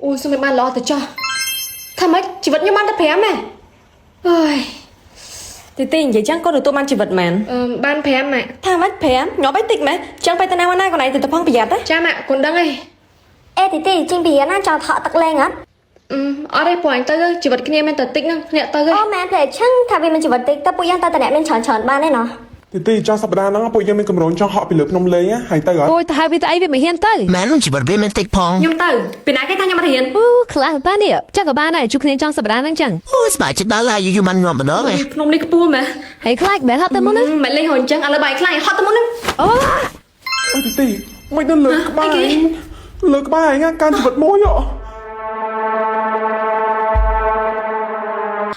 អូយសុំឲ្យបានល្អទៅចោះថាម៉េចជីវិតខ្ញុំបានតែ5ហ៎អើយ ទីទីនិយាយចឹងកូនទទួលបានជីវិតមែន អឺបាន5ម៉ាក់ ថាម៉េច5ញាប់អីតិចមែនចឹងទៅទៅណាមកណាកូនឯងទៅទៅផងប្រយ័ត្នណា ចាម៉ាក់កូនដឹងអី អេទីទីចេញពីរៀនណាចង់ថក់ទឹកលេងអត់ អឺអត់ទេព្រោះអញទៅជីវិតគ្នាមានតែតិចហ្នឹងគ្នាទៅ អូមែនផ្លែឈឹងថាវាមានជីវិតតិចតែពួកយើងតើតអ្នកមានច្រើនច្រើនបានទេណោះ ទីទីចង់សប្តាហ៍ហ្នឹងពួកយើងមានកម្រងចង់ហក់ពីលើភ្នំលេងណាហើយទៅអត់ អូយទៅហើយវាទៅអីវាមិនហ៊ានទៅ មែនជីវិតវាមិនតិចផង ខ្ញុំទៅពីណាគេថាខ្ញុំអត់រៀន អូខ្លះបាននេះចឹងក៏បានដែរជួបគ្នាចង់សប្តាហ៍ហ្នឹងចឹង អូស្បាយចិត្តដល់ហើយយូរៗបានងាប់ម្ដងឯង ភ្នំនេះខ្ពស់មែន ហើយខ្លាចមែនហត់ទៅមុនណា មិនលេងហូរអញ្ចឹងឥឡូវបាយខ្លាចហត់ទៅមុនហ្នឹង អូ អូយទីទីមិនដល់លើក្បាលឯងលើក្បាលឯងណាការជីវិតមួយហ៎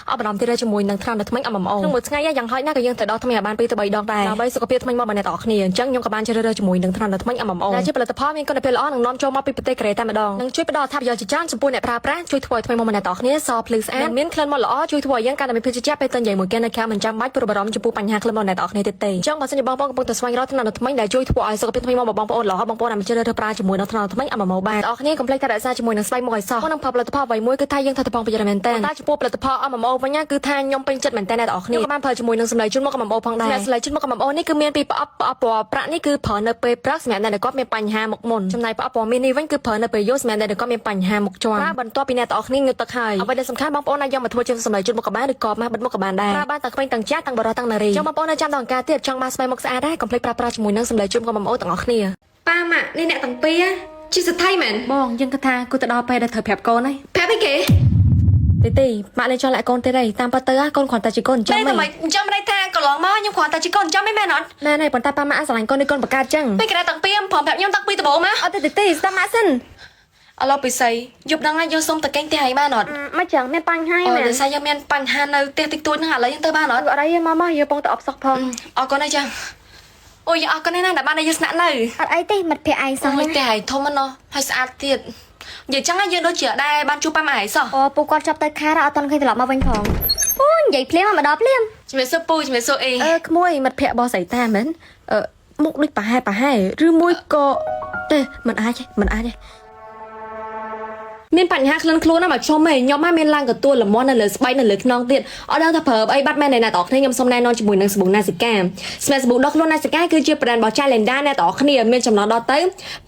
អបរំទៀតហើយជាមួយនឹងថ្នាំនៅថ្មិញ MMO ក្នុងមួយថ្ងៃយ៉ាងហោចណាស់ក៏យើងត្រូវដោះថ្មិញឲ្យបាន2ទៅ3ដងដែរដើម្បីសុខភាពថ្មិញមកអ្នកទាំងអស់គ្នាអញ្ចឹងខ្ញុំក៏បានជ្រើសរើសជាមួយនឹងថ្នាំនៅថ្មិញ MMO ដែលជាផលិតផលមានគុណភាពល្អនិងនាំចូលមកពីប្រទេសកូរ៉េតែម្ដងនិងជួយផ្ដល់អត្ថប្រយោជន៍ជាច្រើនចំពោះអ្នកប្រើប្រាស់ជួយធ្វើឲ្យថ្មិញមកអ្នកទាំងអស់គ្នាសភ្លឺស្អាតនិងមានក្លិនមកល្អជួយធ្វើឲ្យយើងកាន់តែមានភាពជឿជាក់ពេលទៅនិយាយមួយគេនៅក្រៅមិនចាំបាច់ព្រួយបារម្ភចំពោះបញ្ហាក្លិនមកអ្នកទាំងអស់គ្នាទៀតទេអញ្ចឹងបើសិនជាបងប្អូនកំពុងតែស្វែងរកថ្នាំនៅថ្មិញដែលជួយធ្វើឲ្យសុខភាពថ្មិញមកបងប្អូនល្អបងប្អូនអាចជ្រើសរើសប្រើជាមួយនឹងថ្នាំនៅថ្មិញ MMO បានអ្នកទាំងអស់គ្នាកុំភ្លេចតែរក្សាជាមួយនឹងស្បែកមុខឲ្យសោះនិងផលិតផលអ្វីមួយគឺថាយើងត្រូវតែប្រុងប្រយ័ត្នមែនតើតែចំពោះផលិតផល MMO វិញណាគឺថាខ្ញុំពេញចិត្តមែនតើអ្នកទាំងអស់គ្នាខ្ញុំក៏បានប្រើជាមួយនឹងសម្លេងជូនមុខ MMO ផងដែរសម្លេងជូនមុខ MMO នេះគឺមានពីរប្រអប់ប្រអប់ពណ៌ប្រាក់នេះគឺប្រើនៅពេលព្រឹកសម្រាប់អ្នកដែលគាត់មានបញ្ហាមុខមុនចំណែកប្រអប់ពណ៌មាសនេះវិញគឺប្រើនៅពេលយប់សម្រាប់អ្នកដែលគាត់មានបញ្ហាមុខជាន់ប្រើបន្ទាប់ពីអ្នកទាំងអស់គ្នាងូតទឹកហើយអ្វីដែលសំខាន់បងប្អូនអាចយកមកធ្វើជាសម្លេងជូនមុខក៏បានឬក៏ម៉ាស់បិទមុខក៏បានដែរប្រើបានទាំងក្មេងទាំងចាស់ទាំងបុរសទាំងនារីចង់បងប្អូននៅចាំដល់ការទៀតចង់បានស្បែកមុខស្អាតដែរកុំភ្លេចប្រើប្រាស់ជាមួយនឹងសម្លេងជូនមុខ MMO ទាំងអស់គ្នាប៉ាម៉ាក់នេះអ្នកទាំងពីរជាសថៃមែន បងយើងគិតថាគូទៅដល់ពេលដែលត្រូវប្រាប់កូនហើយ ប្រាប់អីគេទីទីម៉ាក់លេងចង់លាក់កូនទៀតអីតាមពិតទៅកូនគ្រាន់តែជាកូនចាំ តែ មិន មិនអញ្ចឹងមិនន័យថាកន្លងមកខ្ញុំគ្រាន់តែជាកូនចាំមិនមែនអត់ មែនហើយប៉ុន្តែប៉ាម៉ាក់ស្រឡាញ់កូននេះកូនបង្កើតចឹង ពេលគេទាំងពីរព្រមប្រាប់ខ្ញុំតាំងពីដំបូងមក អត់ទេទីទីស្ដាប់ម៉ាក់សិន ឥឡូវពិសីយប់ដល់ហើយយើងសុំទៅកេងផ្ទះឯងបានអត់ មកចឹងមានបញ្ហា អូ មែន ដោយសារយើងមានបញ្ហានៅផ្ទះតិចតួចហ្នឹងឥឡូវយើងទៅបានអត់ អត់អីទេមកមកយើងពងទៅអបសក់ផង អរគុណហើយចាអូយអរគុណណាស់ដែលបានឲ្យយើងស្នាក់នៅ អត់អីទេមិត្តភក្តិឯងសោះ អូយផ្ទះឯងធំណាស់ណោះហើយស្អាតទៀតនិយាយចឹងហើយយើងដូចជាដែរបានជួបប៉ាម៉ាក់ឯងសោះ អូពូគាត់ចាប់ទៅខារអត់ទាន់ឃើញត្រឡប់មកវិញផងអូនិយាយភ្លាមមកដល់ភ្លាម ជំរាបសួរពូជំរាបសួរអី អឺក្មួយមិត្តភក្តិរបស់សៃតាមែនអឺមុខដូចប្រហែលប្រហែលឬមួយក៏ទេមិនអាចទេមិនអាចទេមានបញ្ហាក្លិនខ្លួនណាមកជុំឯងខ្ញុំមកមានឡើងកទួលលមន់នៅលើស្បែកនៅលើខ្នងទៀតអត់ដឹងថាប្រើអីបាត់មែនទេអ្នកទាំងអស់គ្នាខ្ញុំសូមណែនាំជាមួយនឹងសាប៊ូណាសិកាស្មែសាប៊ូដោះខ្លួនណាសិកាគឺជា brand របស់ Chalenda អ្នកទាំងអស់គ្នាមានចំណុះដល់ទៅ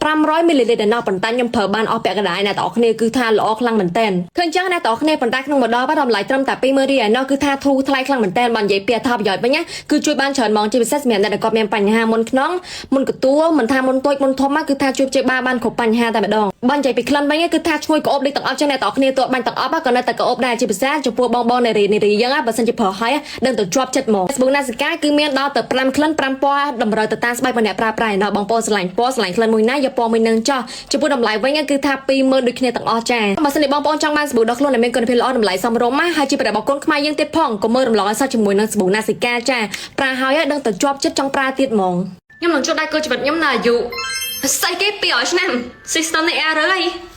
500មីលីលីត្រឯណោះប៉ុន្តែខ្ញុំប្រើបានអស់ពាក់កណ្ដាលអ្នកទាំងអស់គ្នាគឺថាល្អខ្លាំងមែនតើឃើញចឹងអ្នកទាំងអស់គ្នាប៉ុន្តែក្នុងម្ដងបាទតម្លៃត្រឹមតែ20000រៀលឯណោះគឺថាធូរថ្លៃខ្លាំងមែនតើបើនិយាយពីអត្ថប្រយោជន៍វិញណាគឺជួយបានច្រើនហ្មងជាពិសេសសម្រាប់អ្នកដែលគាត់មានបញ្ហាមុនខ្នងមុនកទួលមិនថាមុនតូចមុនធំណាគឺថាជួយព្យាបាលបានគ្រប់បញ្ហាតែម្ដងបើនិយាយពីក្លិនវិញគឺថាឈ្ងុយក្អូបដូចទាំងអស់ចឹងអ្នកទាំងអស់គ្នាទោះបាញ់ទាំងអស់ក៏នៅតែក្អូបដែរជាពិសេសចំពោះបងបងនារីនារីយើងបើសិនជាប្រើហើយដឹងទៅជាប់ចិត្តហ្មង Facebook ណាសិកាគឺមានដល់ទៅ5ក្លិន5ពណ៌តម្រូវទៅតាមស្បែករបស់អ្នកប្រើប្រាស់ឯណោះបងប្អូនស្រឡាញ់ពណ៌ស្រឡាញ់ក្លិនមួយណាយកពណ៌មួយនឹងចោះចំពោះតម្លៃវិញគឺថា20000ដូចគ្នាទាំងអស់ចាបើសិនជាបងប្អូនចង់បានសាប៊ូដោះខ្លួនដែលមានគុណភាពល្អតម្លៃសមរម្យណាហើយជាប្ររបស់កូនខ្មែរយើងទៀតផងកុំមើលរំលងឲ្យសោះជាមួយនឹងសាប៊ូណាសិកាចាប្រើហើយដឹងទៅជាប់ចិត្តចង់ប្រើទៀតហ្មង ខ្ញុំនឹងជួបដៃគូជីវិតខ្ញុំនៅអាយុស្អីគេ200ឆ្នាំ system នេះ error អី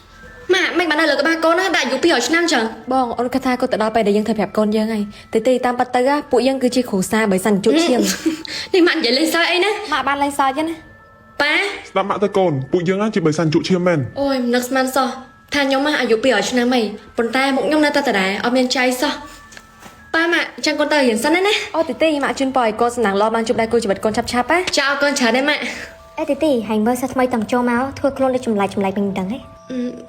ម៉ាក់មិនបាននៅលើក្បាលកូនណាដាក់អាយុ200ឆ្នាំចឹង បងអូនគិតថាគាត់ទៅដល់ពេលដែលយើងត្រូវប្រាប់កូនយើងហើយទីទីតាមប៉ាត់ទៅពួកយើងគឺជាគ្រូសាបើសិនជួបឈាម នេះម៉ាក់និយាយលេងសើចអីណា ម៉ាក់បានលេងសើចទេណា ប៉ា ស្ដាប់ម៉ាក់ទៅកូនពួកយើងណាជាបិសាចជក់ឈាមមែន អូយមិននឹកស្មានសោះថាខ្ញុំមកអាយុ200ឆ្នាំហីប៉ុន្តែមុខខ្ញុំនៅតែដដែលអត់មានចៃសោះប៉ាម៉ាក់ចឹងកូនទៅរៀនសិនណាណា អូទីទីម៉ាក់ជូនពរឲ្យកូនសំណាងល្អបានជួបដៃគូជីវិតកូនឆាប់ឆាប់ណា ចាអរគុណច្រើនណាស់ម៉ាក់ អេទីទីហែងមើលសិស្សថ្មីតំចូលមកធ្វើខ្លួនដូចចម្លែកចម្លែកវិញមិនដឹងហ៎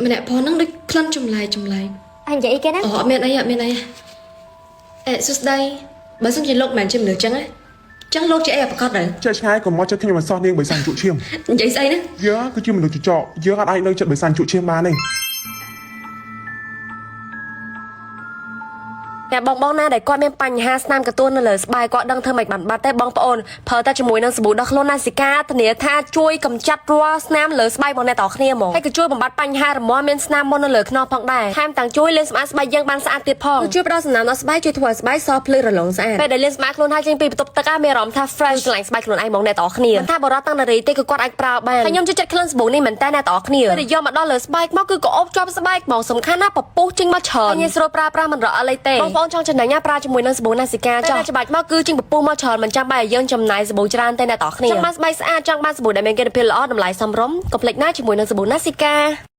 ម្នាក់ផងហ្នឹងដូចក្លិនចម្លែកចម្លែក អញនិយាយអីគេណា អូអត់មានអីអត់មានអីអេសួស្ដីបើសិនជាលោកមិនមែនជាមនុស្សចឹងណាចឹងលោកជាអីអប្រកបដែរ ចេះឆ្ងាយកុំមកចិត្តខ្ញុំឲ្យសោះនាងបិសាចជក់ឈាម និយាយស្អីណា យើងគឺជាមនុស្សចចកយើងអត់អាចនៅចិត្តបិសាចជក់ឈាមបានទេ តែបងបងណាដែលគាត់មានបញ្ហាស្នាមកទួលនៅលើស្បែកគាត់ដឹងធ្វើមិនបានបាត់ទេបងប្អូនប្រើតែជាមួយនឹងសាប៊ូដោះខ្លួនណាសិកាធានាថាជួយកម្ចាត់រាល់ស្នាមលើស្បែករបស់អ្នកទាំងគ្នាហ្មងហើយក៏ជួយបំបត្តិបញ្ហារមាស់មានស្នាមមុននៅលើខ្នងផងដែរថែមទាំងជួយលាងសម្អាតស្បែកយើងបានស្អាតទៀតផងគឺជួយផ្ដល់សំណើមដល់ស្បែកជួយធ្វើឲ្យស្បែកសភ្លឺរលោងស្អាតពេលដែលលាងសម្អាតខ្លួនហើយចេញពីបន្ទប់ទឹកមានអារម្មណ៍ថា fresh ស្រឡាញ់ស្បែកខ្លួនឯងហ្មងអ្នកទាំងគ្នាមិនថាបរិបទតាំងនារីទេគឺគាត់អាចប្រើបានហើយខ្ញុំចូលចិត្តក្លិនសាប៊ូនេះមែនតើអ្នកទាំងគ្នាពេលដែលយកមកដល់លើស្បែកមកគឺក៏អូបជាប់ស្បែកហ្មងសំខាន់ណាស់ពពុះចេញមកច្រើនហើយងាយស្រួលប្រើប្រាស់មិនរអិលអីទេបងប្អូនចង់ចំណេញណាប្រើជាមួយនឹងសាប៊ូណាសិកាចោះច្បាច់មកគឺចេញពពុះមកច្រើនមិនចាំបាច់ឲ្យយើងចំណាយសាប៊ូច្រើនទេអ្នកទាំងគ្នាចង់បានស្បែកស្អាតចង់បានសាប៊ូដែលមានគុណភាពល្អតម្លៃសមរម្យកុំភ្លេចណាជាមួយនឹងសាប៊ូណាសិកា